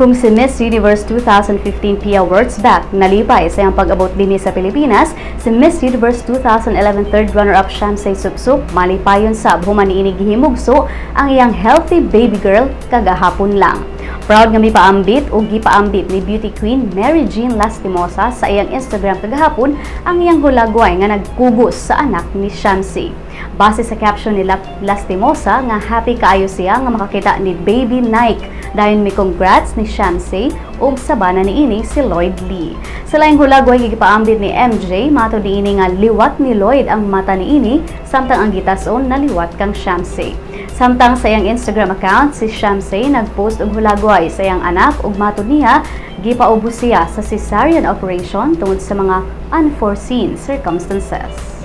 Kung si Miss Universe 2015 Pia Wurtzbach nalipay sa iyang pag-abot dinhi sa Pilipinas, si Miss Universe 2011 third runner-up Shamcey Supsup malipayon sab human niini gihimugso ang iyang healthy baby girl kagahapon lang. Proud nga mipaambit o gipaambit ni beauty queen Mary Jean Lastimosa sa iyang Instagram kagahapon ang iyang hulagway nga nagkugos sa anak ni Shamcey. Base sa caption ni Lastimosa nga happy kaayo siya nga makakita ni baby Nike, dayon mi congrats ni Shamcey ug sa bana niini si Lloyd Lee. Sa laing hulagway nga gipaambit ni MJ, matod niini nga liwat ni Lloyd ang mata niini, samtang ang gitason naliwat kang Shamcey. Samtang sa iyang Instagram account, si Shamcey nagpost og hulagway sa iyang anak ug matod niya gipaubos siya sa cesarean operation tungod sa mga unforeseen circumstances.